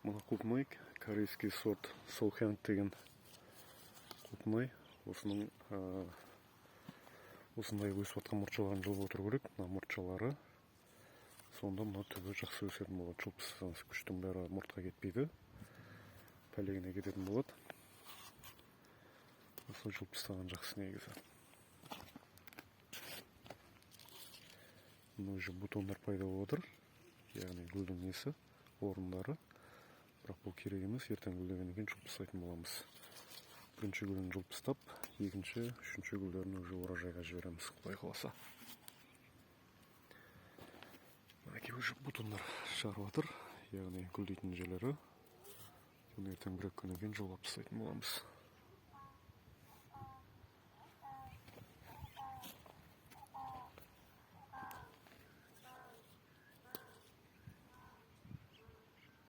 Мына құлпынай корейский сорт Солхянг деген құлпынай. Осының осындай өсіп жатқан мұртшаларын жұлып отыру керек. Мына мұртшалары. Сонда мына түбі жақсы өсетін болады. Жұлып тастасаңыз, күштің бәрі мұртқа кетпейді. Пәлегіне кететін болады. Осылай жұлып тастаған жақсы негізі. Мына уже бутондар пайда болып отыр. Яғни гүлдің несі, орындары. Бірақ бұл керек емес, ертең гүлдегеннен кейін жұлып тастайтын боламыз. Бірінші гүлін жұлып тастап, екінші, үшінші гүлдерін уже урожайға жібереміз, Құдай қаласа. Мінекей уже бутондар шығарып жатыр, яғни гүлдейтін жерлері. Соны ертең бір екі күннен кейін жұлып тастайтын боламыз.